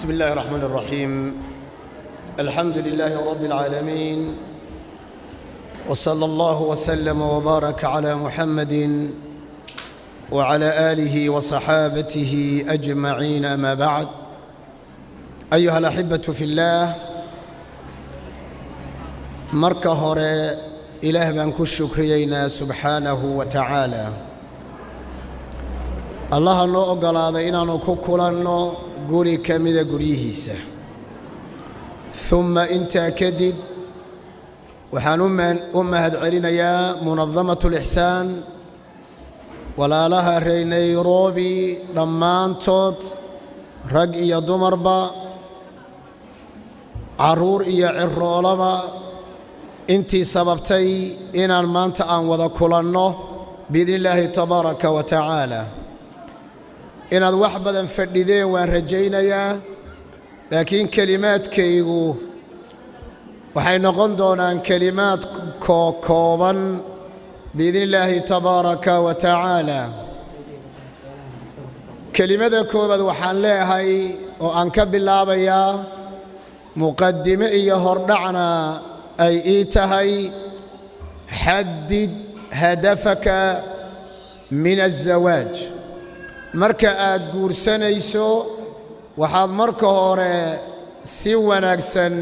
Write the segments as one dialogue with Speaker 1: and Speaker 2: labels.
Speaker 1: بسم الله الرحمن الرحيم. الحمد لله رب العالمين، وصلى الله وسلم وبارك على محمد وعلى آله وصحابته أجمعين، ما بعد. أيها الأحبة في الله، marka hore Ilaah baan ku shukriyeynaa subxaanahu wa tacaala, Allaha noo oggolaaday inaannu ku kulanno guri ka mida guryihiisa. Uma intaa kadib waxaan u mahad celinayaa Munadamatu Lixsaan, walaalaha reer Nairobi dhammaantood, rag iyo dumarba, carruur iyo ciroolaba, intii sababtay inaan maanta aan wada kulanno biidni illaahi tabaaraka wa tacaala. Inaad wax badan fadhideen waan rajaynayaa, laakiin kelimaadkaygu waxay noqon doonaan kelimaad kookooban biidni illaahi tabaaraka wa tacaala. Kelimada koobaad waxaan leeyahay oo aan ka bilaabayaa, muqadime iyo hordhacna ay ii tahay: xaddid hadafaka min aلzawaaj. Marka aad guursanayso, waxaad marka hore si wanaagsan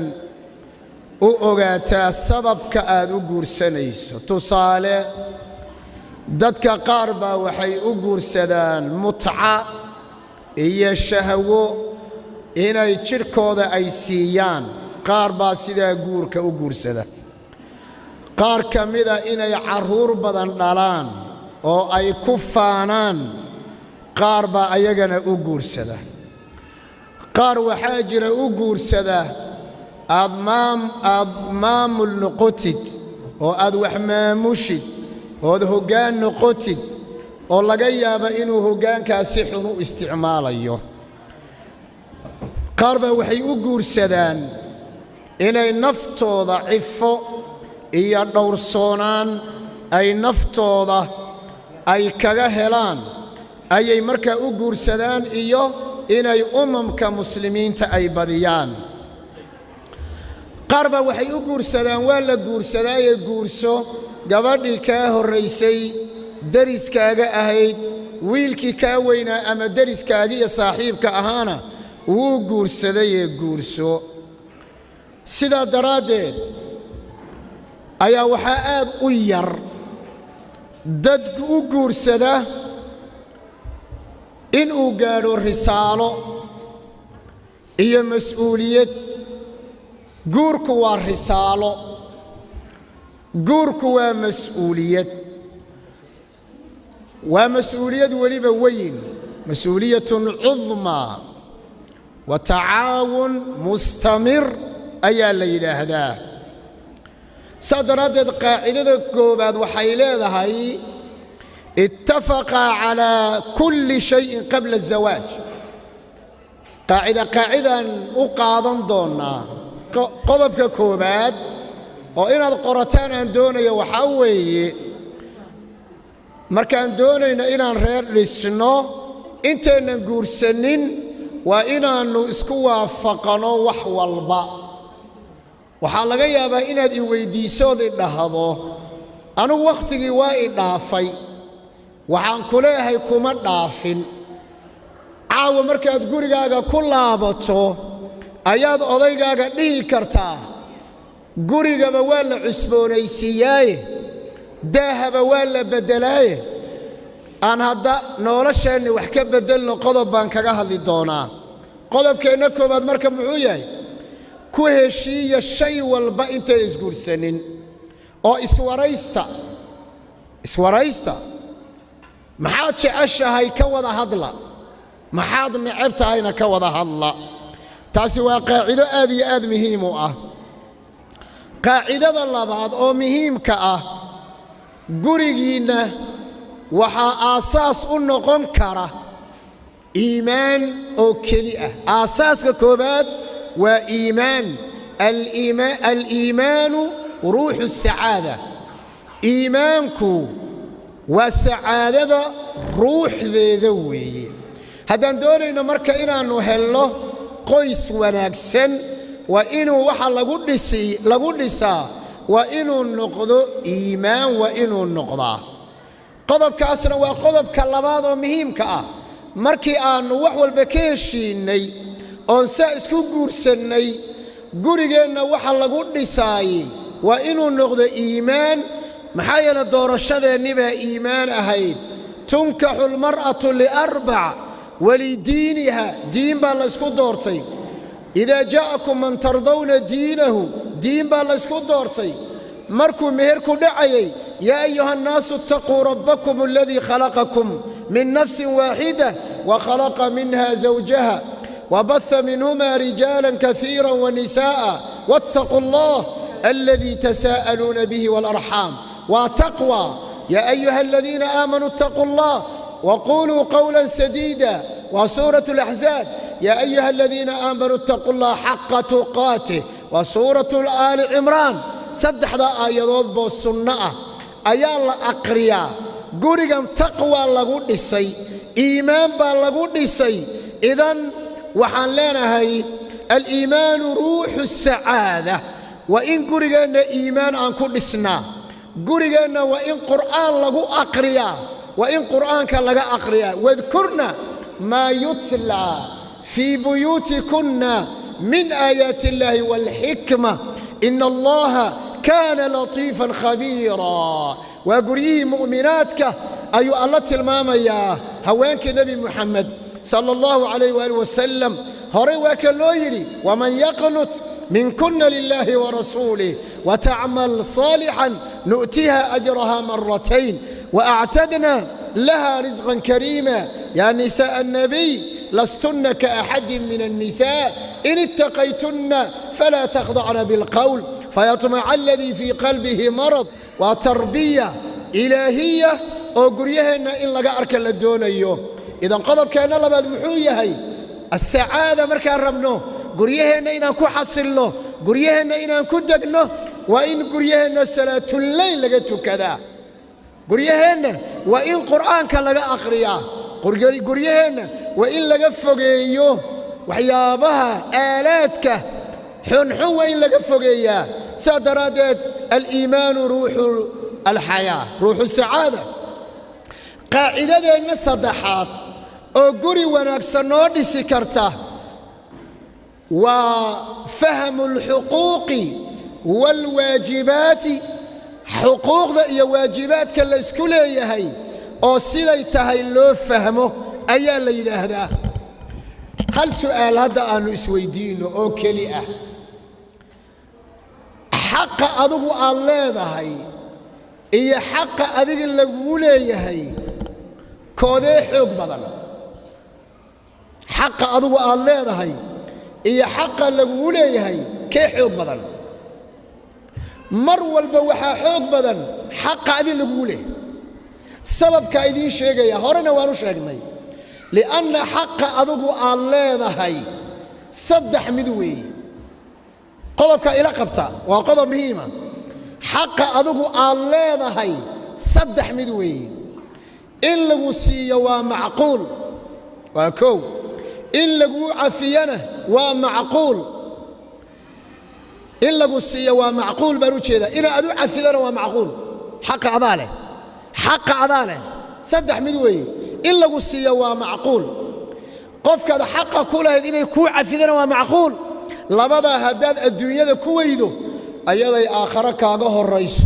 Speaker 1: u ogaataa sababka aad u guursanayso. Tusaale, dadka qaar baa waxay u guursadaan mutca iyo shahwo inay jidhkooda ay siiyaan. Qaar baa sidaa guurka u guursada. Qaar ka mida inay carruur badan dhalaan oo ay ku faanaan, qaar baa ayagana u guursada. Qaar waxaa jira u guursada aad maamul noqotid oo aad wax maamushid ood hoggaan noqotid, oo laga yaaba inuu hoggaankaas si xun u isticmaalayo. Qaar baa waxay u guursadaan inay naftooda cifo iyo dhowrsoonaan ay naftooda ay kaga helaan ayay markaa u guursadaan, iyo inay umamka muslimiinta ay badiyaan. Qaar baa waxay u guursadaan waa la guursadaaye guurso, gabadhii kaa horraysay deriskaaga ahayd, wiilkii kaa weynaa ama deriskaaga iyo saaxiibka ahaana wuu guursadayee guurso. Sidaa daraaddeed ayaa waxaa aad u yar dad u guursada inuu gaadho risaalo iyo mas'uuliyad. Guurku waa risaalo, guurku waa mas'uuliyad, waa mas'uuliyad weliba weyn, mas'uuliyatun cudmaa wa tacaawun mustamir ayaa la yidhaahdaa. Saas daraaddeed qaacidada koowaad waxay leedahay: ittafaqaa calaa kulli shayin qabla azawaaj. Qaacidaan u qaadan doonnaa. Qodobka koowaad oo inaad qorataan aan doonayo waxaa weeye: markaan doonayno inaan reer dhisno, intaynan guursanin waa inaannu isku waafaqano wax walba. Waxaa laga yaabaa inaad i weyddiisood i dhahdo: "Anugu wakhtigii waa i dhaafay." Waxaan ku leeyahay, kuma dhaafin. Caawa markaad gurigaaga ku laabato ayaad odaygaaga dhihi kartaa: "Gurigaba waa la cusboonaysiiyaaye, daahaba waa la beddelaaye, aan hadda nolosheenni wax ka beddelno." Qodob baan kaga hadli doonaa. Qodobkeenna koowaad marka muxuu yahay? Ku heshiiya shay walba intay isguursanin oo iswaraysta. Iswaraysta: maxaad jeceshahay ka wada hadla, maxaad neceb tahayna ka wada hadla. Taasi waa qaacido aad iyo aad muhiim u ah. Qaacidada labaad oo muhiimka ah: gurigiinna waxaa aasaas u noqon kara iimaan oo keli ah. Aasaaska koowaad waa iimaan. Aliimaanu ruuxu sacaada. Iimaanku waa sacaadada ruuxdeeda weeye. Haddaan doonayno marka inaannu helno Qoys wanaagsan waa inuu waxa lagu dhisaa waa inuu noqdo iimaan, waa inuu noqdaa. Qodobkaasna waa qodobka labaad oo muhiimka ah. Markii aannu wax walba ka heshiinnay oon saa isku guursannay, gurigeenna waxa lagu dhisaayey waa inuu noqdo iimaan. Maxaa yeele doorashadeennii baa iimaan ahayd. Tunkaxu almar'atu liarbac walidiiniha, diin baa la ysku doortay. Idaa jaa'akum man tardawna diinahu, diin baa la ysku doortay. Markuu meherku dhacayay, yaa ayuha annaasu ittaquu rabbakum aladii khalaqakum min nafsin waaxida wa khalaqa minha zawjaha wabatha minhuma rijaalan kaiira wanisaa'a wattaquu allah aladii tasaa'aluuna bihi waalarxaam. Waa taqwa. Yaa ayuha aladiina aamanuu ittaquu allah waquuluu qowlan sadiida, waa suuratu alaxzaab. Yaa ayuha aladiina aamanuu ittaquu allah xaqa tuqaatih, waa suuratu aali cimraan. Saddexdaa aayadood boo sunno ah ayaa la aqriyaa. Gurigan taqwa lagu dhisay, iimaan baa lagu dhisay. Idan waxaan leenahay aliimaanu ruuxu sacaada. Waa in gurigeenna iimaan aan ku dhisnaa. Gurigeenna waa in qur'aan lagu aqriyaa, waa in qur'aanka laga aqriyaa. Wadkurna maa yutlaa fii buyuutikunna min aayaati illaahi waalxikma ina allaha kaana latiifan khabiira. Waa guryihii mu'minaadka ayuu alla tilmaamayaa, haweenkii Nebi Muxamed sala allahu calayh waali wasalam. Horey waa ka loo yidhi waman yaqnut minkuna lilaahi warasuulih watacmal saalixan nu'tiha ajraha maratayn waactadna laha risqan kariima. Yaa nisaa'a annabiy lastunna kaaxadin min annisaa in ittaqaytunna falaa takhdacna bilqowl fayatmaca aladii fii qalbihi marad. Waa tarbiya ilaahiya oo guryaheenna in laga arka la doonayo. Idan qodobkeenna labaad muxuu yahay? Asacaada markaan rabno guryaheenna inaan ku xasilno, guryaheenna inaan ku degno, waa in guryaheenna salaatuleyl laga tukadaa, guryaheenna waa in qur'aanka laga aqriyaa, guryaheenna waa in laga fogeeyo waxyaabaha aalaadka xunxun, waa in laga fogeeyaa. Saa daraaddeed aliimaanu ruuxu alxayaa, ruuxu sacaada. Qaacidadeenna saddexaad oo guri wanaagsan noo dhisi karta waa fahmu alxuquuqi waalwaajibaati. Xuquuqda iyo waajibaadka la ysku leeyahay oo siday tahay loo fahmo ayaa la yidhaahdaa. Hal su'aal hadda aannu isweyddiinno oo keli ah: xaqa adigu aad leedahay iyo xaqa adiga lagugu leeyahay koodee xoog badan? Xaqa adigu aad leedahay iyo xaqa lagugu leeyahay kee xoog badan? Mar walba waxaa xoog badan xaqa adig lagugu leeyahay. Sababkaa idiin sheegaya, horena waan u sheegnay. Li'anna xaqa adigu aad leedahay saddex mid weeye. Qodobka ila qabta waa qodob muhiima. Xaqa adigu aad leedahay saddex mid weeye. In lagu siiyo waa macquul, waa kow. In laguu cafiyana waa macquul. In lagu siiyo waa macquul baan u jeedaa, inaad u cafidana waa macquul. Xaqa adaa leh, xaqa adaa leh saddex mid weeye. In lagu siiyo waa macquul, qofkaad xaqa ku lahayd inay kuu cafidana waa macquul. Labadaa haddaad adduunyada ku weydo, ayaday aakharo kaaga horrayso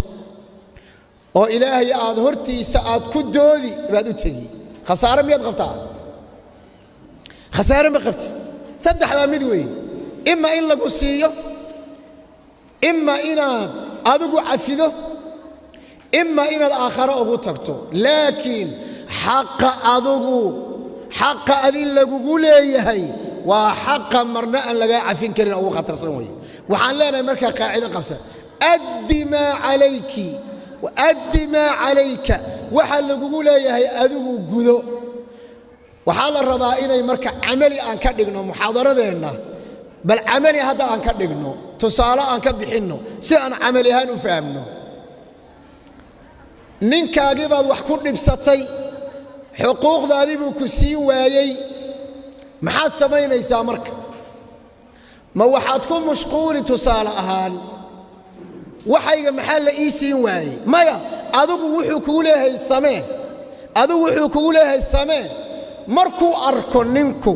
Speaker 1: oo Ilaahay aad hortiisa aad ku doodi baad u tegi. Khasaare miyaad qabtaa? Khasaare ma qabtid. Saddexdaa mid weeye: ima in lagu siiyo, ima inaad adigu cafido, ima inaad aakharo ugu tagto. Laakiin xaqa adigu, xaqa adin lagugu leeyahay waa xaqa marna aan lagaa cafin karin, ugu khatarsan weeye. Waxaan leenahay markaa qaacido qabsa: addi maa calayki, addi maa calayka. Waxa lagugu leeyahay adigu gudo. Waxaa la rabaa inay marka camali aan ka dhigno muxaadaradeenna. Bal camali hadda aan ka dhigno, tusaale aan ka bixinno si aan camali ahaan u fahamno. Ninkaagii baad wax ku dhibsatay, xuquuqdaadii buu ku siin waayey. Maxaad samaynaysaa marka? Ma waxaad ku mashquuli tusaale ahaan waxayga maxaa la ii siin waayey? Maya, adigu wuxuu kugu leeyahay samee, adigu wuxuu kugu leeyahay samee. Markuu arko ninku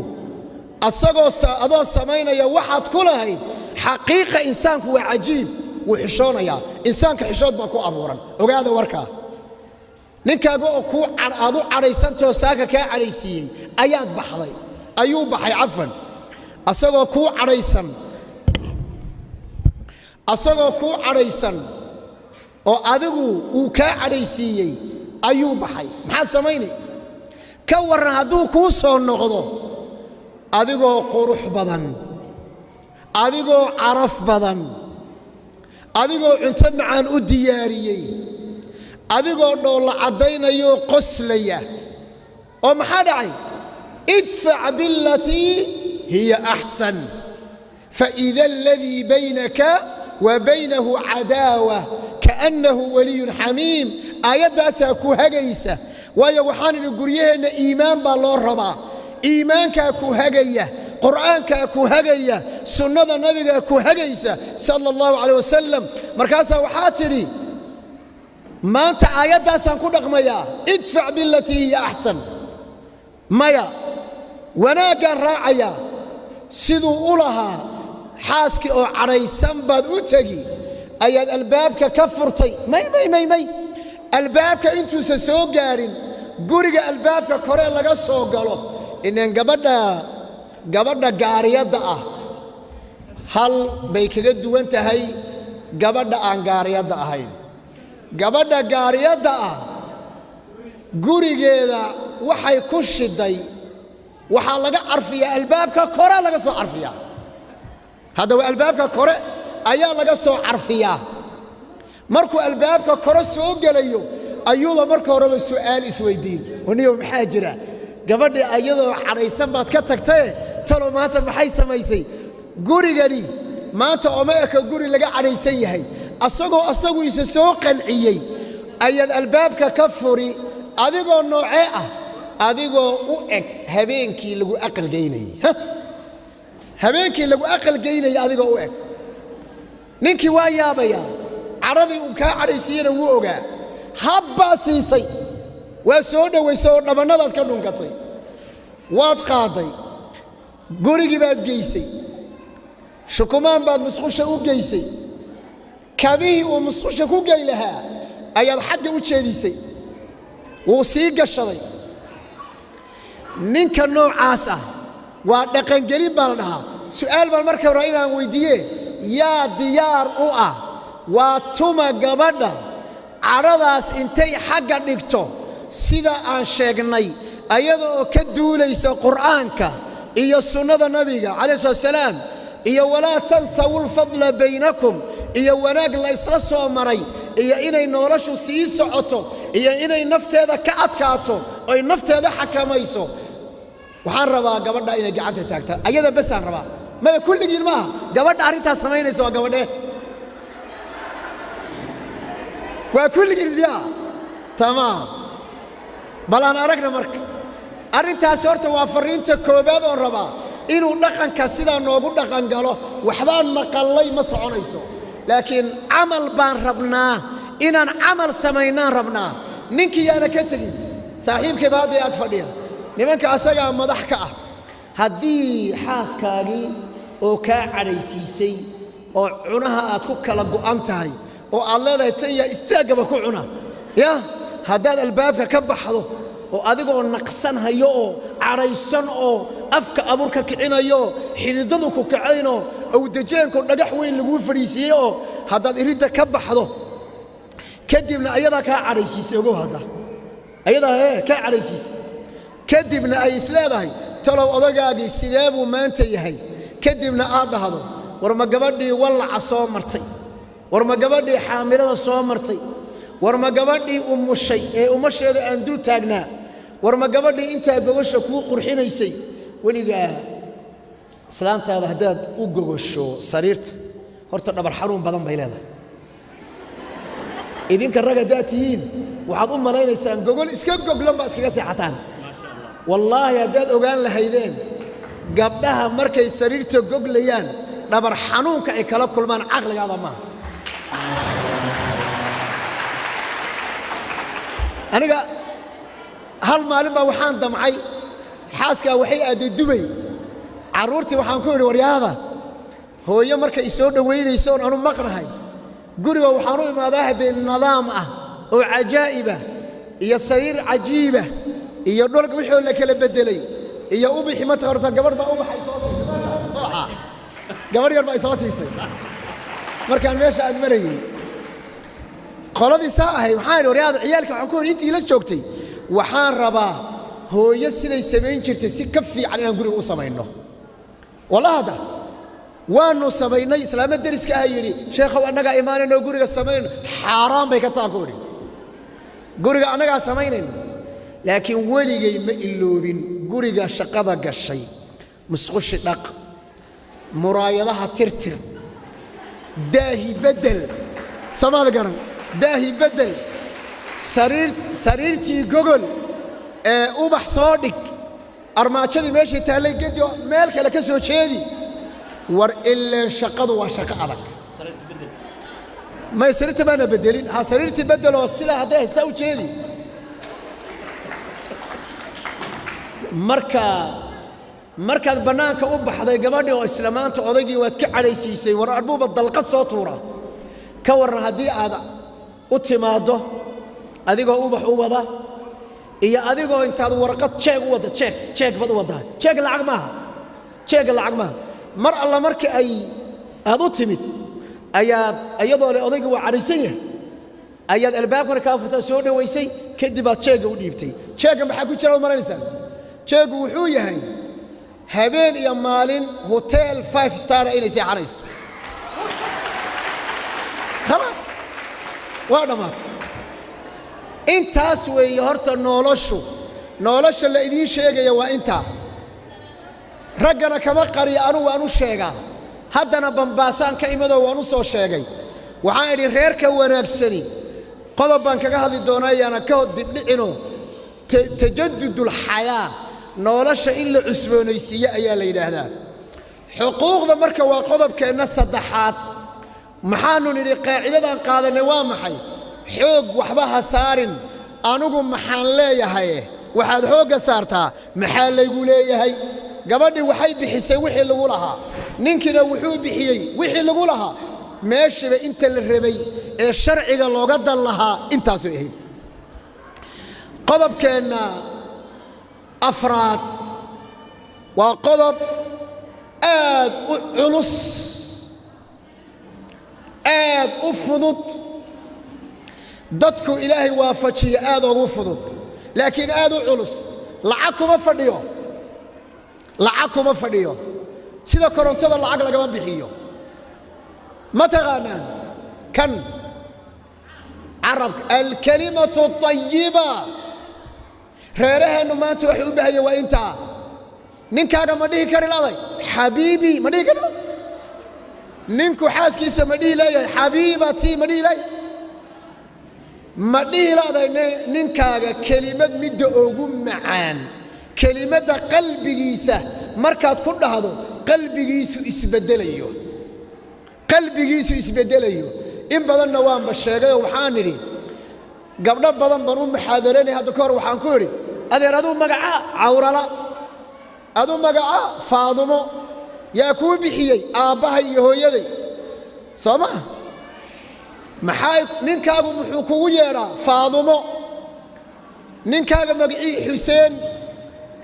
Speaker 1: asagoo adoo samaynaya waxaad ku lahayd, xaqiiqa insaanku waa cajiib, wuu xishoonayaa. Insaanka xishood baa ku abuuran. Ogaada warkaa, ninkaaga oo kuu aad u cadhaysantahoo saaka kaa cadhaysiiyey ayaad baxday, ayuu baxay cafan, asagoo kuu cadhaysan, asagoo kuu cadhaysan oo adigu uu kaa cadhaysiiyey ayuu baxay. Maxaad samaynay? Ka warran hadduu kuu soo noqdo adigoo qurux badan, adigoo caraf badan, adigoo cunto macaan u diyaariyey, adigoo dhoolla caddaynayoo qoslaya, oo maxaa dhacay? Idfac biاlatii hiya axsan faإida aladii baynaka wa baynahu cadaawa kaأnnahu waliyun xamiim. Aayaddaasaa ku hagaysa. Waayo waxaan idhi guryaheenna iimaan baa loo rabaa. Iimaankaa ku hagaya, qur'aankaa ku hagaya, sunnada nabigaa ku hagaysa sala allahu calayh wasalam. Markaasaa waxaa tidhi maanta aayaddaasaan ku dhaqmayaa, idfac bilatii hiya axsan. Maya, wanaaggaan raacayaa. Siduu u lahaa xaaskii oo cadhaysan baad u tegi, ayaad albaabka ka furtay. May may may may, albaabka intuusan soo gaadhin guriga albaabka kore laga soo galo, inan gabadha gaariyadda ah hal bay kaga duwan tahay gabadha aan gaariyadda ahayn. Gabadha gaariyadda ah gurigeeda waxay ku shiday waxaa laga carfiyaa albaabka kore, laga soo carfiyaa. Haddaba albaabka kore ayaa laga soo carfiyaa. Markuu albaabka kore soo gelayo ayuuba marka horeba su'aal isweydiin, waniyow maxaa jira? Gabadhii ayadoo cadhaysan baad ka tagtaye, talow maanta maxay samaysay? Gurigani maanta oma eka guri laga cadhaysan yahay. Asagoo asagu isa soo qanciyey ayaad albaabka ka furi, adigoo noocee ah? Adigoo u eg habeenkii lagu aqalgeynayey, habeenkii lagu aqalgeynayey adigoo u eg. Ninkii waa yaabayaa, cadhadii uu kaa cadhaysiiyena wuu ogaa. Habbaa siisay, waa soo dhowaysay oo dhabannadaad ka dhunkatay, waad qaadday, gurigii baad geysay, shukumaan baad musqusha u geysay, kabihii uu musqusha ku geli lahaa ayaad xagga u jeedisay, wuu sii gashaday. Ninka noocaas ah waa dhaqangelin baa la dhahaa. Su'aal baan marka hore inaan weyddiiye, yaa diyaar u ah? Waa tuma gabadha cadhadaas intay xagga dhigto sida aan sheegnay, ayada oo ka duulaysa qur'aanka iyo sunnada nabiga calayh salatu salaam iyo walaa tansawu lfadla baynakum iyo wanaag la ysla soo maray iyo inay noloshu sii socoto iyo inay nafteeda ka adkaato oy nafteeda xakamayso? Waxaan rabaa gabadha inay gacanta taagta, ayada besaan rabaa. Maya, kulligiin maaha. Gabadha arrintaas samaynaysa waa gabadhee? Waa kulligiin miyaa? Tamaam, bal aan aragna. Marka arrintaas horta waa farriinta koowaad oon rabaa inuu dhaqanka sidaa noogu dhaqan galo. Waxbaan maqallay ma soconayso, laakiin camal baan rabnaa, inaan camal samaynaan rabnaa. Ninkii yaana ka tegin, saaxiibkay baa hadda ag fadhiya, nimanka asagaa madax ka ah. Haddii xaaskaagii oo kaa cadhaysiisay oo cunaha aad ku kala go'an tahay oo aad leedahay tan yaa istaaggaba ku cuna ya, haddaad albaabka ka baxdo oo adigoo naqsanhayo oo cadhaysan oo afka abuur ka kicinayo, xididadu ku kacaynoo awdajeenku dhagax weyn laguu fadhiisiiyey, oo haddaad iridda ka baxdo kadibna ayadaa kaa cadhaysiisay, ogow hadda ayadaa kaa cadhaysiisay, kadibna ay isleedahay talow odagaagii sidee buu maanta yahay, kadibna aad dhahdo war ma gabadhii wallaca soo martay, war ma gabadhii xaamilada soo martay, war ma gabadhii umushay ee umasheeda aan dul taagnaa, war ma gabadhii intaa gogosha kuu qurxinaysay. Weligaa islaantaada haddaad u gogosho sariirta, horta dhabar xanuun badan bay leedahay. Idinka rag haddaad tihiin waxaad u malaynaysaan gogol iska goglan baa iskaga seexataan. Wallaahi haddaad ogaan lahaydeen gabdhaha markay sariirta goglayaan Dhabar xanuunka ay kala kulmaan caqligaada maaha. Aniga hal maalin baa waxaan damcay, xaaskaa waxay aadday Dubay. Carruurtii waxaan ku idhi, waryaada, hooyo markay isoo dhowaynayso oon anu maqnahay, guriga waxaan u imaadaa haddee nidaam ah oo cajaa'ibah iyo sariir cajiiba iyo dholg wixii la kala beddelay iyo ubixi. Ma taqaartaa gabadh baa ubaxa isoo siisay maanta, gabadh yar baa isoo siisay markaan meesha aan marayey. Qoladii saa ahay waxaan idhi, waryaada, ciyaalka waxaan ku idhi intii la joogtay, waxaan rabaa hooyo siday samayn jirtay si ka fiican inaan guriga u samayno. Wallah hadda waanu samaynay. Islaamo deriska ah yidhi, sheekhow, annagaa imaanayno guriga samaynayno. Xaaraan bay ka taan ku idhi, guriga annagaa samaynayno. Laakiin weligay ma iloobin guriga shaqada gashay: musqushi dhaq, muraayadaha tirtir, daahi beddel, soomaali garan, daahi beddel, sariirtii gogol ee ubax soo dhig, armaajadii meeshay taallay gedi oo meel kale ka soo jeedi. War ileen shaqadu waa shaqo adag. May sariirta baana beddelin, ha sariirtii beddeloo sidaa hadday haysaa u jeedi. Marka markaad bannaanka u baxday gabadhii oo isla maanta odaygii waad ka cadhaysiisay, war arbuuba dalqad soo tuura. Ka warran haddii aad u timaaddo adigoo ubax u wada iyo adigoo intaad warqad jeeg u wadda, jeeg, jeeg baad u waddaa, jeeg lacag maaha, jeegga lacag maaha. Mar alla markii ay aad u timid ayaad iyadoo le odaygii waa cadhaysan yahay ayaad albaabkana kaa furtaa, soo dhowaysay, kadib aad jeegga u dhiibtay. Jeegga maxaa ku jira ad malanaysaa? Jeeggu wuxuu yahay habeen iyo maalin hotel 5 star inay seexanayso. Khalaas, waa dhammaatay. Intaas weeye horta noloshu. Nolosha la idiin sheegaya waa intaa. Raggana kama qariya, anugu waan u sheegaa. Haddana Bambaasaan ka imadoo waan u soo sheegay. Waxaan idhi reerka wanaagsani, qodob baan kaga hadli doonaa, yaana ka dibdhicino. Tajadudulxayaa, nolosha in la cusboonaysiiye ayaa la yidhaahdaa. Xuquuqda marka waa qodobkeenna saddexaad. Maxaanu nidhi? Qaacidadan qaadannay waa maxay? Xoog waxba ha saarin, anugu maxaan leeyahaye? Waxaad xoogga saartaa maxaa laygu leeyahay. Gabadhii waxay bixisay wixii lagu lahaa, ninkiina wuxuu bixiyey wixii lagu lahaa. Meeshiiba inta la rabay ee sharciga looga dan lahaa intaasay ahayd. Qodobkeenna afraad waa qodob aad u culus, aad u fudud, dadku Ilaahay waafajiya aad ugu fudud, laakiin aad u culus. Lacag kuma fadhiyo, lacag kuma fadhiyo, sida korontada lacag lagama bixiyo. Ma taqaanaan kan carabka? Alkalimatu ayiba. Reeraheennu maanta waxay u bahayeen waa intaa. Ninkaaga ma dhihi kari laday xabiibi? Ma dhihi kari? Ninku xaaskiisa ma dhihi leeyahay xabiibatii? Ma dhihi leeyahay? Ma dhihi laday ninkaaga kelimad midda ugu macaan, kelimadda qalbigiisa markaad ku dhahdo qalbigiisu isbeddelayo, qalbigiisu isbeddelayo? In badanna waanba sheegayoo waxaan idhi gabdho badan baan u muxaadaranay hadda ka hor. Waxaan ku idhi, adeer, aduu magacaa Cawrala, aduu magacaa Faadumo, yaa kuu bixiyey? Aabbahay iyo hooyaday. Soo maa? Maxaa ninkaagu muxuu kugu yeedhaa? Faadumo. Ninkaaga magacii Xuseen.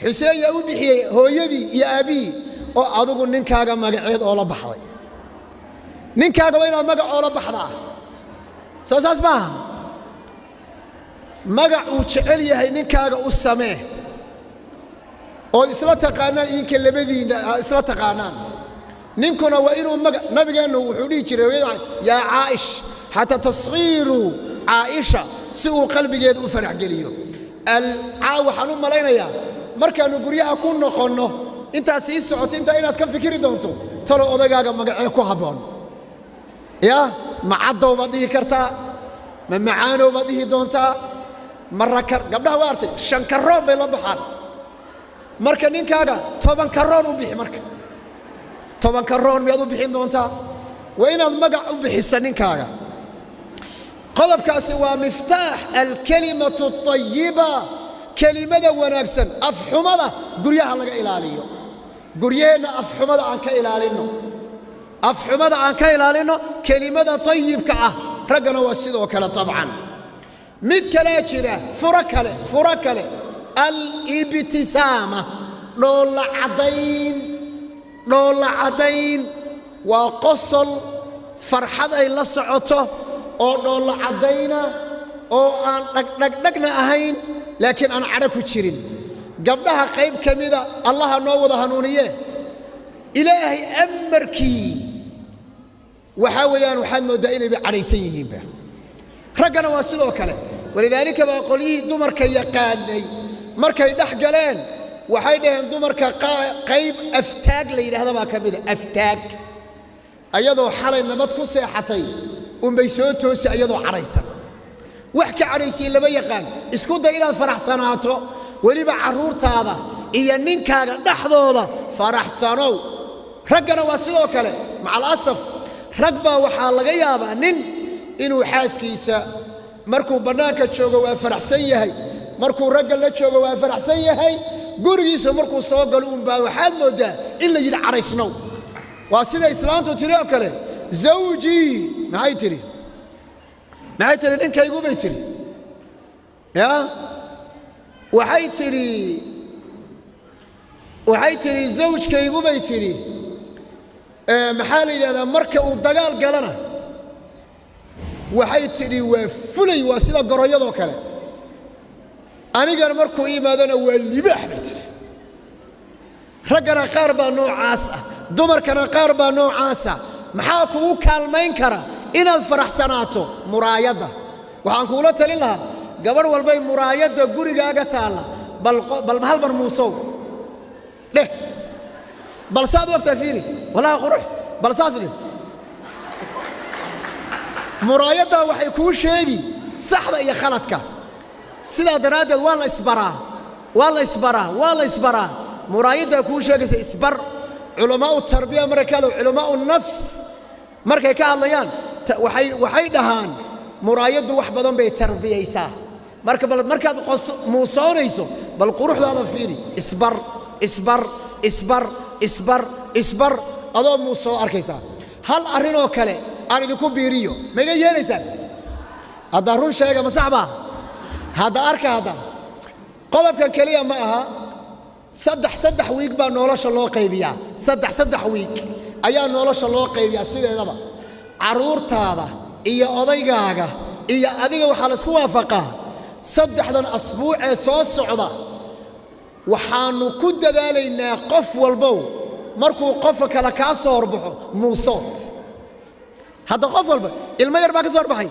Speaker 1: Xuseen yaa u bixiyey? Hooyadii iyo aabbihii. Oo adigu ninkaaga magaceed oo la baxday? Ninkaaga waa inaad magac oola baxdaa. Soo saas maaha? Magac uu jecel yahay ninkaaga u samee oo isla taqaanaan, idinka labadiinna isla taqaanaan. Ninkuna waa inuu maga. Nabigeennu wuxuu dhihi jiray hooyada yaa Caa'ish, xataa taskhiiru Caaisha, si uu qalbigeeda u farax geliyo. Waxaan u malaynayaa markaannu guryaha ku noqonno intaa sii socoto intaa inaad ka fikiri doonto, talo odaygaaga magacee ku habboon? Ya ma caddow baad dhihi kartaa? Ma macaanow baad dhihi doontaa? Ma rakar? Gabdhaha waa artay, 5 karoon bay la baxaan. Marka ninkaaga 10 karoon u bixi. Marka Tobanka roon miyaad u bixin doontaa? Waa inaad magac u bixisa ninkaaga. Qodobkaasi waa miftaax alkalimatu ayiba, kelimada wanaagsan. Afxumada guryaha laga ilaaliyo, guryaheenna afxumada aan ka ilaalinno, afxumada aan ka ilaalinno, kelimada tayibka ah. Raggana waa sidoo kale tabcan. Mid kalea jira, furo kale, furo kale, alibtisaama, dhoolla caddayn. Dhoolla caddayn waa qosol farxad ay la socoto oo dhoolla caddayna oo aan dhagdhagdhagna ahayn, laakiin aan cadho ku jirin. Gabdhaha qayb ka mida, Allaha noo wada hanuuniye, Ilaahay amarkii waxaa weeyaan waxaad mooddaa inayba cadhaysan yihiinba. Raggana waa sidoo kale. Walidaalika baa qolyihii dumarka yaqaanay markay dhex galeen waxay dhaheen dumarka qayb aftaag la yidhaahda baa ka mida. Aftaag, ayadoo xalay nabad ku seexatay unbay soo toosi ayadoo cadhaysan, wax ka cadhaysiin lama yaqaan. Isku day inaad faraxsanaato, weliba carruurtaada iyo ninkaaga dhexdooda faraxsanow. Raggana waa sidoo kale. Macalasaf rag baa waxaa laga yaabaa nin inuu xaaskiisa markuu bannaanka joogo waa faraxsan yahay, markuu ragga la joogo waa faraxsan yahay, gurigiisa markuu soo galo uunbaa waxaad mooddaa in la yidhi cadhaysnow. Waa sida islaantu tidhi oo kale, zawjii maxay tidhi? Maxay tidhi? Ninkaygu bay tidhi. Ya waxay tidhi, waxay tidhi zawjkaygu bay tidhi, maxaa la yidhahdaa, marka uu dagaal galana waxay tidhi waa fulay, waa sida goroyadoo kale, anigana markuu yimaadona waa libaax bay tidhi. Raggana qaar baa noocaas ah, dumarkana qaar baa noocaasa. Maxaa kugu kaalmayn kara inaad faraxsanaato? Muraayadda. Waxaan kuula talin lahaa gabadh walbay muraayadda gurigaaga taalla bal hal mar muusow dheh, bal saad u ogtaa fiiri, wallahi qurux, bal saas dheh. Muraayaddaa waxay kuu sheegi saxda iyo khaladka. Sidaa daraaddeed waa la isbaraa, waa la isbaraa, waa la isbaraa. Muraayaddaa kuu sheegaysa, isbar. Culamaa'u tarbiya markay ka hadla, culamaa'u nafs markay ka hadlayaan, waxay dhahaan muraayaddu wax badan bay tarbiyaysaa. Marka bal markaad muusoonayso bal quruxdaada fiiri, isbar, isbar, isbar, isbar, isbar, adoo muusoo arkaysaa. Hal arrinoo kale aan idinku biiriyo, ma iga yeelaysaan? Haddaa run sheega, ma sax baa? Hadda arka, hadda qodobkan keliya ma aha. Saddex saddex wiig baa nolosha loo qaybiyaa, saddex saddex wiig ayaa nolosha loo qaybiyaa. Sideedaba carruurtaada iyo odaygaaga iyo adiga waxaa laisku waafaqaa saddexdan asbuuc ee soo socda waxaannu ku dadaalaynaa qof walbow markuu qofka kale kaa soo horbaxo muusood. Hadda qof walba ilmo yar baa ka soo horbaxay,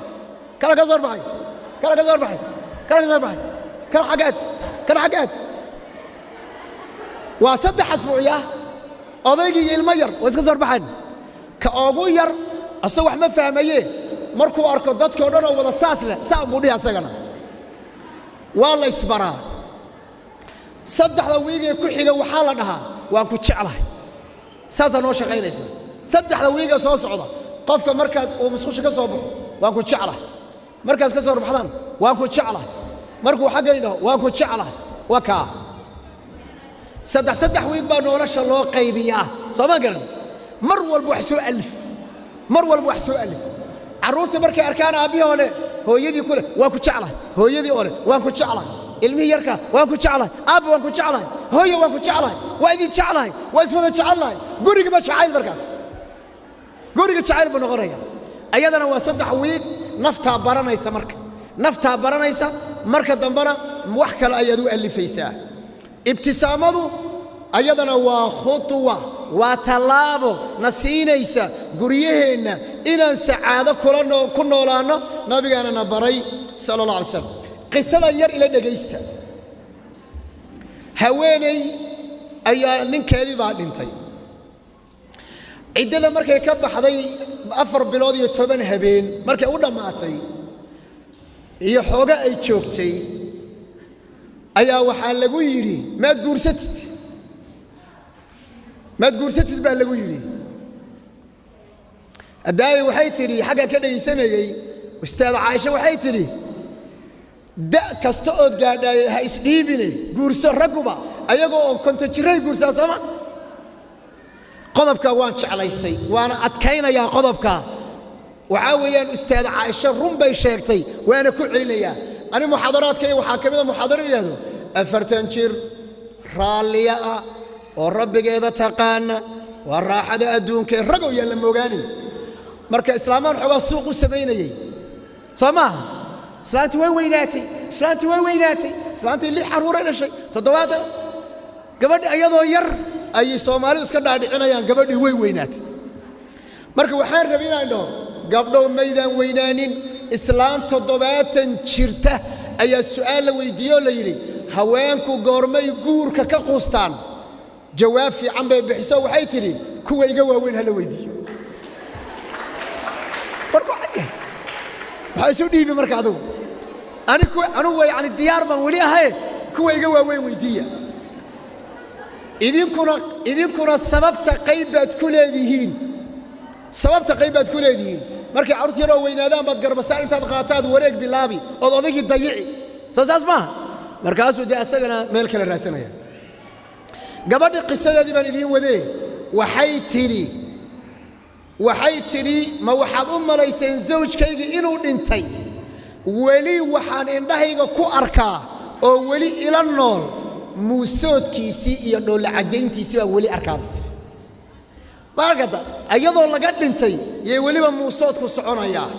Speaker 1: kala ka soo horbaxay, kala ka soo horbaxay, kala ka soo horbaxay, kala xaggaad, kala xaggaad. Waa saddex asbuucya. Odaygii iyo ilmo yar waa iska soo horbaxeen. Ka ugu yar asaga wax ma fahmaye, markuu arko dadkao dhan oo wada saas leh, saan buu dhihi asagana. Waa la isbaraa. Saddexda wiigee ku xiga waxaa la dhahaa waan ku jeclahay. Saasaa noo shaqaynaysa saddexda wiigee soo socda. Qofka markaad uu musqusha ka soo baxo, waan ku jeclahay. Markaas ka soo horbaxdaan, waan ku jeclahay. Markuu xaggan dhaho, waan ku jeclahay. Waa kaa saddex saddex wiig baa nolosha loo qaybiyaa, soo ma garan? Mar walba wax soo alif, mar walba wax soo alif. Carruurta markay arkaan aabbihii oo leh, hooyadii ku leh waan ku jeclahay, hooyadii oo leh waan ku jeclahay, ilmihii yarka waan ku jeclahay, aabba waan ku jeclahay, hooyo waan ku jeclahay, waa idin jeclahay, waa iswada jecelnahay, gurigiba jacayl. Markaas guriga jacayl buu noqonaya. Ayadana waa saddex wiig. Naftaa baranaysa, marka naftaa baranaysa, marka dambena wax kale ayaad u alifaysaa. Ibtisaamadu ayadana waa khuطwa, waa tallaabo na siinaysa guryaheenna inaan sacaado kula ku noolaanno. Nabigaana na baray sala Allah alay slam. Qisadan yar ila dhegaysta. Haweeney ayaa ninkeedii baa dhintay. Ciddada markay ka baxday 4 bilood iyo 10 habeen markay u dhammaatay iyo xoogo ay joogtay ayaa waxaa lagu yidhi maad guursatid, maad guursatid baa lagu yidhi. Adaaye waxay tidhi, xaggan ka dhegaysanayey Ustaad Caaisha, waxay tidhi da' kasta ood gaadhaaye ha isdhiibine, guurso. Ragguba ayagoo oo 50 jiray guursaa, sooma? Qodobka waan jeclaystay, waana adkaynayaa qodobka. Waxaa weeyaan Ustaad Caaisha run bay sheegtay, waana ku celinayaa. Ani muxaadaraadkayga waxaa ka mid a muxaadaro yidhahdo 40 jir raalliya ah oo rabbigeeda taqaana waa raaxada adduunka ee ragow yaan la moogaanin. Marka islaamaan xoogaa suuq u samaynayey, soo maaha? Islaantii way weynaatay, islaantii way weynaatay, islaantii 6 carruuray dhashay, 70. Gabadhi iyadoo yar ayay Soomaalidu iska dhaadhicinayaan gabadhii way weynaatay. Marka waxaan rabay inaan dhaho, gabdhow, maydaan weynaanin. Islaan 70 jirta ayaa su'aal la weydiiye oo la yidhi, haweenku goormay guurka ka quustaan? Jawaab fiican bay bixiso. Waxay tidhi, kuwa iga waaweyn ha la weydiiyo. Warku cad yahay, maxaa isu dhiibi? Marka adugu anugu yani diyaar baan weli ahayn, kuwa iga waaweyn weydiiya. Idinkuna sababta qayb baad ku leedihiin, sababta qayb baad ku leedihiin. Markay carruurta yaroo weynaadaan baad garbasaar intaad qaataad wareeg bilaabi ood odaygii dayici, soo saas maaha? Markaasuu dee asagana meel kale raadsanaya. Gabadhi qisadeedii baan idiin wadee. Waxay tidhi, ma waxaad u malayseen zawjkaygii inuu dhintay? Weli waxaan indhahayga ku arkaa oo weli ila nool muusoodkiisii iyo dhoolla caddayntiisii baan weli arkaa, bay tidhi. Maarkata iyadoo laga dhintay yay weliba muusoodku soconayaa.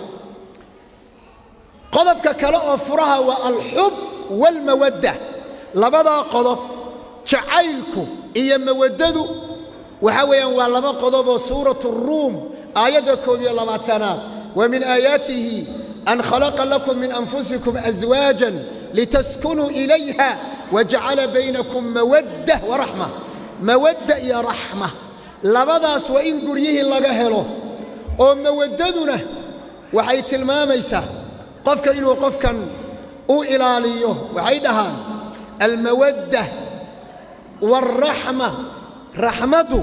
Speaker 1: Qodobka kale oo furaha waa alxub waalmawadda. Labadaa qodob, jacaylku iyo mawaddadu, waxaa weeyaan waa laba qodob oo Suuratu Ruum aayadda 21aad, wa min aayaatihi an khalaqa lakum min anfusikum aswaajan litaskunuu ilayha wajacala baynakum mawadda waraxma. Mawadda iyo raxma, labadaas waa in guryihii laga helo. Oo mawaddaduna waxay tilmaamaysaa qofkan inuu qofkan u ilaaliyo. Waxay dhahaan almawadda waalraxma, raxmadu,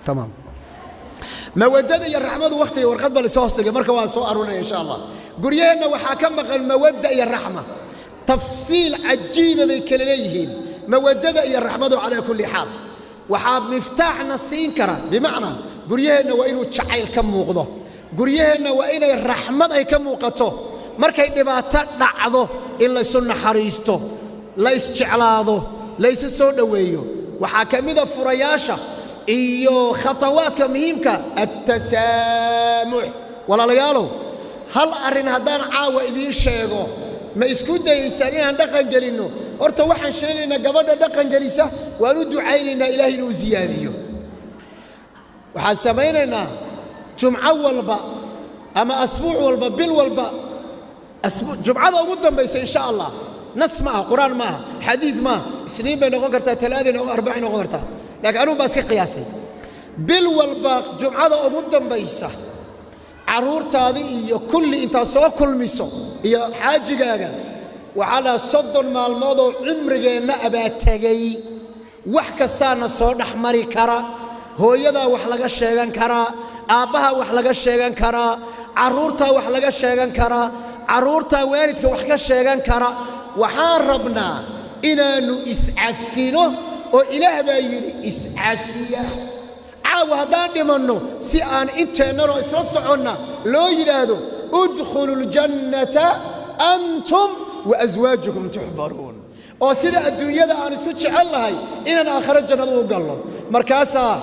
Speaker 1: tamaam. Mawaddada iyo raxmadu wakhtiga warqad baa lasoo hoosdhigay, marka waan soo arurinaya insha Allah. Guryaheenna waxaa ka maqan mawadda iyo raxma. Tafsiil cajiiba bay kala leeyihiin mawaddada iyo raxmadu. Calaa kulli xaal, waxaa miftaaxna siin kara, bimacnaa guryaheenna waa inuu jacayl ka muuqdo, guryaheenna waa inay raxmad ay ka muuqato. Markay dhibaato dhacdo in laysu naxariisto, la isjeclaado, laysu soo dhoweeyo. Waxaa ka mida furayaasha iyo khatawaadka muhiimka attasaamux. Walaalayaalow, hal arrin haddaan caawa idiin sheego, ma isku dayaysaan inaan dhaqan gelinno? Horta waxaan sheegaynaa, gabadha dhaqan gelisa waan u ducaynaynaa Ilahay inuu siyaadiyo. Waxaan samaynaynaa jumco walba ama asbuuc walba, bil walba, jumcada ugu dambaysa insha Allah. Nas ma aha, Qur-aan ma aha, xadiid ma aha. Isniin bay noqon kartaa, Talaadii noqon, Arbacay noqon kartaa, laakiin anugu baa iska qiyaasay. Bil walba jumcada ugu dambaysa carruurtaadii iyo kulli intaad soo kulmiso iyo xaajigaaga, waxaa dhaha 30 maalmood oo cimrigeenna abaa tegey, wax kastaana soo dhex mari kara. Hooyadaa wax laga sheegan karaa, aabbahaa wax laga sheegan karaa, carruurtaa wax laga sheegan karaa, carruurtaa waalidka wax ka sheegan kara. Waxaan rabnaa inaannu iscafino, oo Ilaah baa yidhi iscafiya. Caawa haddaan dhimanno, si aan inteennanoo isla soconna loo yidhaahdo udkhulu ljannata antum wa aswaajukum tuxbaruun, oo sida adduunyada aan isu jecel lahay inaan aakhiro jannada u galno. Markaasaa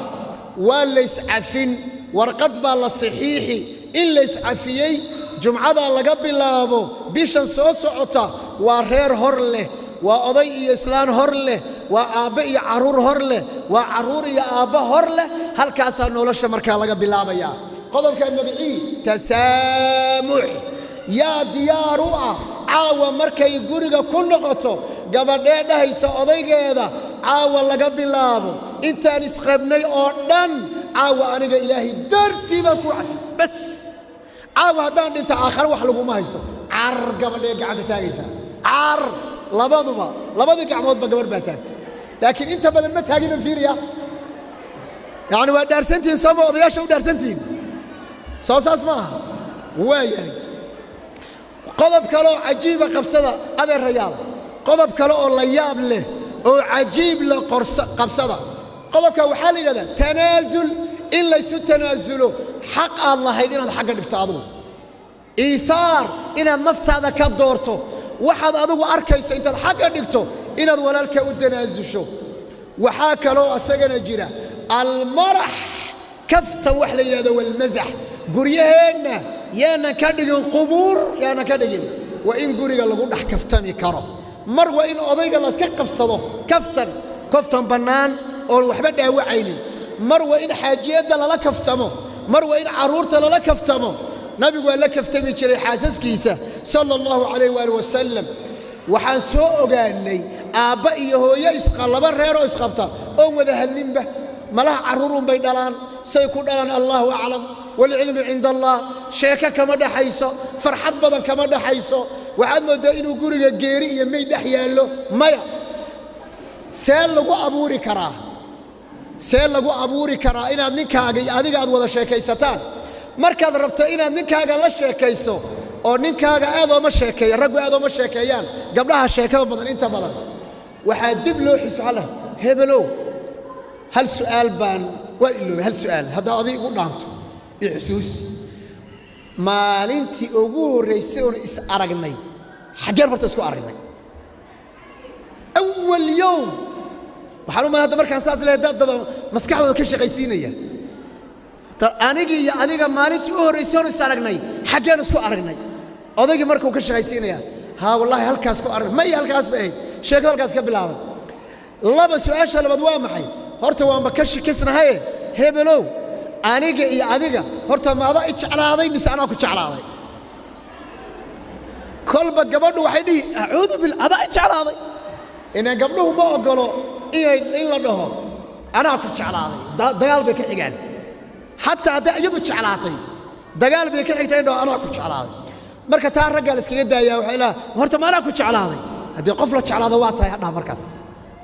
Speaker 1: waa layscafin, warqad baa la saxiixi in layscafiyey. Jumcadaa laga bilaabo bishan soo socota waa reer hor leh, waa oday iyo islaan hor leh, waa aabbe iyo carruur hor leh, waa carruur iyo aabbo hor leh. Halkaasaa nolosha markaa laga bilaabayaa. Qodobka magacii tasaamux. Yaa diyaar u ah caawa markay guriga ku noqoto gabadhee dhahaysa odaygeeda, caawa laga bilaabo intaan isqabnay oo dhan, caawa aniga Ilaahay dartii baan kuu cafi, bas caawa haddaan dhinto aakhare wax laguma hayso? Car gabadhee gacanta taagaysaa, car labaduba, labadii gacmoodba gabadh baa taagtay, laakiin inta badan ma taagina. Fiiriya. Yacni waa dhaarsantihiin sooma? Odayaasha u dhaarsantihiin soo saas ma aha? Waayahay, qodob kale oo cajiiba qabsada, adeerayaal, qodob kale oo la yaab leh oo cajiib leh qabsada. Qodobka waxaa la yidhahdaa tanaasul, in laysu tanaasulo xaq aad lahayd inaad xagga dhigto adigu, iihaar inaad naftaada ka doorto, waxaad adigu arkayso intaad xagga dhigto inaad walaalka u tanaasusho. Waxaa kaloo asagana jira almarax, kaftan wax la yidhahdo, walmasax. Guryaheenna yaanan ka dhigin qubuur, yaanan ka dhigin. Waa in guriga lagu dhex kaftami karo. Mar waa in odayga layska qabsado, kaftan, kaftan bannaan oon waxba dhaawacaynin. Mar waa in xaajiyadda lala kaftamo, mar waa in carruurta lala kaftamo. Nabigu waa la kaftami jiray xaasaskiisa, sala allahu calayh waali wasalam. Waxaan soo ogaannay aabba iyo hooyo isqa, laba reeroo isqabta oon wada hadlinba, malaha carruurunbay dhalaan, say ku dhalaan allaahu aclam, waalcilmu cinda allah. Sheeko kama dhaxayso, farxad badan kama dhaxayso. Waxaad mooddaa inuu guriga geeri iyo meyd dhex yaallo. Maya, see lagu abuuri karaa? See lagu abuuri karaa inaad ninkaaga iyo adiga aad wada sheekaysataan? Markaad rabto inaad ninkaaga la sheekayso, oo ninkaaga aad ooma sheekeeya, raggu aad ooma sheekeeyaan, gabdhaha sheekada badan inta badan, waxaa dib loo xuso alla hebelow, hal su'aal baan waan iloobay, hal su'aal haddaa adig igu dhaanto iyo xusuus. Maalintii ugu horraysay oonu is aragnay, xaggeen horta isku aragnay? Awal yowm. Waxaan u malay hadda markaan saas lehay dad daba maskaxdooda ka shaqaysiinaya. Anigii iyo adiga maalintii u horraysay oonu is aragnay, xaggeen isku aragnay? Odaygii markuu ka shaqaysiinaya, haa wallaahi halkaas ku aragnay, may halkaas bay ahayd, sheekadu halkaas ka bilaabay. Laba, su'aasha labaad waa maxay? Horta waanba ka shikisnahaye, hebelow, aniga iyo adiga horta ma adaa i jeclaaday mise anaa ku jeclaaday? Kolba gabadhu waxay dhihi, acuudu bil, adaa i jeclaaday. Inaan gabdhuhu ma oggolo inay in la dhaho anaa ku jeclaaday, dagaal bay ka xigaan. Xataa hadday iyadu jeclaatay, dagaal bay ka xigtaa in dhaho anaa ku jeclaaday. Marka taa raggaa la iskaga daayaa. Waxay leedahay, horta ma anaa ku jeclaaday? Haddii qof la jeclaado waa tahay hadhaha markaas,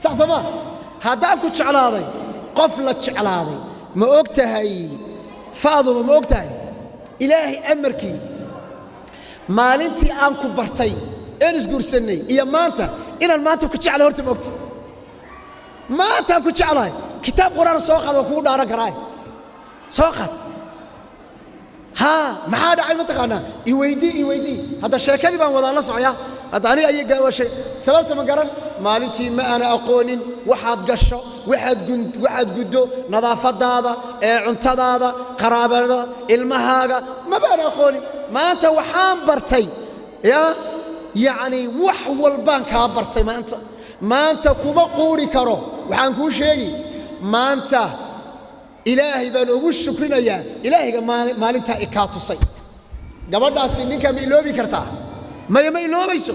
Speaker 1: sax soo maa? Haddaan ku jeclaaday, qof la jeclaaday. Ma og tahay Faaduma, ma og tahay Ilaahay amarkii, maalintii aan ku bartay een isguursannay iyo maanta inaan maanta ku jeclay? Horta ma ogtahay maantaan ku jeclahay? Kitaab Qur-aan soo qaad, waan kugu dhaaran karaa, soo qaad. Haa, maxaa dhacay ma taqaanaa? Iweydii, iweydii. Hadda sheekadii baan wadaa, la socoyaa hadda aniga ayay gaawashay. Sababta ma garan. Maalintii ma aana aqoonin waxaad gasho, waxaad guddo, nadaafadaada ee cuntadaada, qaraabada, ilmahaaga, maba aana aqoonin. Maanta waxaan bartay ya yacni wax walbaan kaa bartay maanta. Maanta kuma quuri karo. Waxaan kuu sheegi, maanta Ilaahay baan ugu shukrinayaa, Ilaahayga maalintaa i kaa tusay. Gabadhaasi ninkaa ma iloobi kartaa? Maya, ma iloobayso.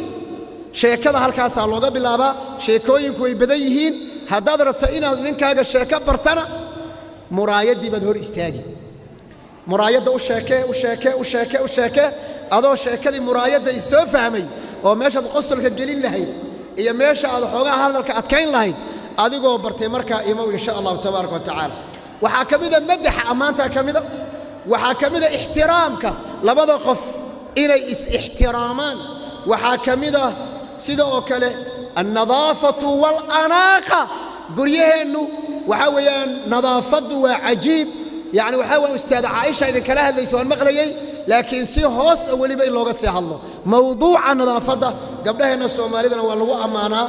Speaker 1: Sheekada halkaasaa looga bilaabaa. Sheekooyinku way badan yihiin. Haddaad rabto inaad ninkaaga sheeko bartana, muraayaddii baad hor istaagi, muraayadda u sheekee, u sheekee, u sheekee, u sheekee, adoo sheekadii muraayadda is soo fahmay oo meeshaad qosolka gelin lahayd iyo meesha aad xoogaha hadalka adkayn lahayd adigoo bartay, markaa imow, insha allahu tabaaraka wa tacaala. Waxaa ka mida madaxa, ammaantaa ka mida. Waxaa ka mida ixtiraamka, labada qof inay is-ixtiraamaan. Waxaa ka mid ah sida oo kale annadaafatu waalanaaqa. Guryaheennu waxaa weeyaan nadaafaddu waa cajiib. Yacni waxaa weya ustaada Caaisha idinkala hadlaysa waan maqlayey, laakiin si hoos oo weliba in looga sii hadlo mawduuca nadaafadda, gabdhaheenna Soomaalidana waa lagu ammaanaa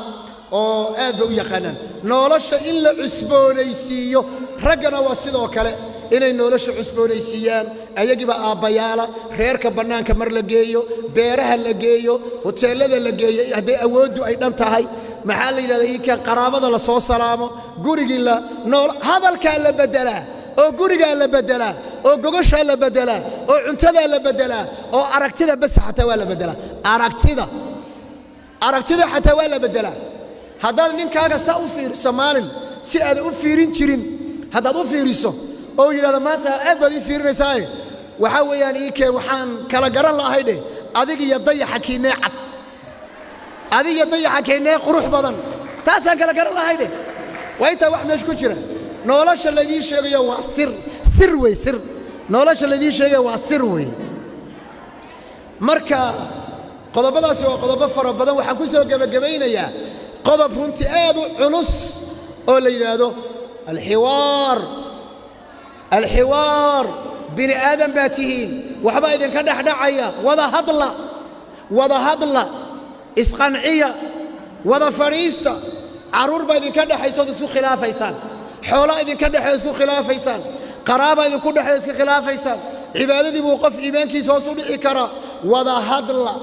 Speaker 1: oo aad bay u yaqaanaan. Nolosha in la cusboonaysiiyo, raggana waa sidoo kale inay nolosha cusboonaysiiyaan. Ayagiiba aabbayaala, reerka bannaanka mar la geeyo, beeraha la geeyo, hoteellada la geeyo hadday awooddu ay dhan tahay. Maxaa la yidhahdaa, iinkan qaraabada la soo salaamo, gurigii la nool, hadalkaa la beddelaa oo gurigaa la beddelaa oo gogoshaa la beddelaa oo cuntadaa la beddelaa oo aragtida bas xataa waa la beddelaa. Aragtida xataa waa la beddelaa. Haddaad ninkaaga saa u fiiriso maalin si aadan u fiirin jirin, haddaad u fiiriso oo yidhahdo, maanta aad baad ii fiirinaysaaye, waxaa weeyaan ii keen, waxaan kala garan lahay dheh, adig iyo dayaxa kiinee cad, adig iyo dayaxa kiinee qurux badan, taasaan kala garan lahay dheh. Waa intaa wax meesha ku jira. Nolosha laydiin sheegayo waa sir, sir wey, sir. Nolosha laydiin sheegayo waa sir wey. Marka qodobadaasi waa qodobo fara badan. Waxaan ku soo gebagabaynayaa qodob runtii aad u culus oo la yidhaahdo alxiwaar. Alxiwaar, bini aadam baa tihiin, waxbaa idinka dhexdhacaya. Wada hadla, wada hadla, isqanciya, wada fadhiista. Carruur baa idinka dhexaysa ood isku khilaafaysaan, xoolaa idinka dhexeyo isku khilaafaysaan, qaraabaa idinku dhexeyo iska khilaafaysaan, cibaadadii buu qof iimaankiisa hoos u dhici karaa. Wada hadla.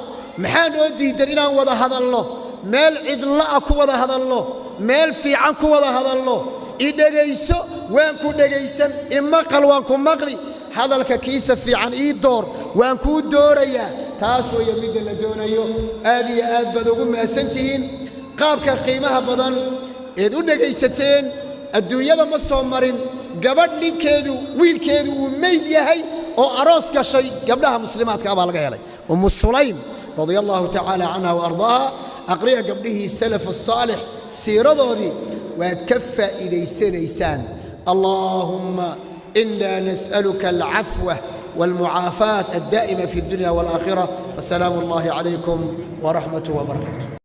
Speaker 1: Maxaa noo diidan inaan wada hadalno, meel cidla'a ku wada hadalno, meel fiican ku wada hadalno? I dhegayso, waan ku dhegaysan, imaqal, waan ku maqli, hadalka kiisa fiican ii door, waan kuu doorayaa. Taas weeye midda la doonayo. Aad iyo aad baad ugu mahadsan tihiin qaabka qiimaha badan eed u dhegaysateen. Adduunyada ma soo marin gabadh ninkeedu wiilkeedu uu meyd yahay oo aroos gashay. Gabdhaha muslimaadka baa laga helay, Ummu Sulaym radia allahu tacaala canha wa ardaaha. Aqriya gabdhihii salaf asaalix siiradoodii, waad ka faa'iidaysanaysaan. Allaahumma إنا نسألك العفو والمعافاة الدائمة في الدنيا والآخرة. فسلام الله عليكم ورحمته وبركاته.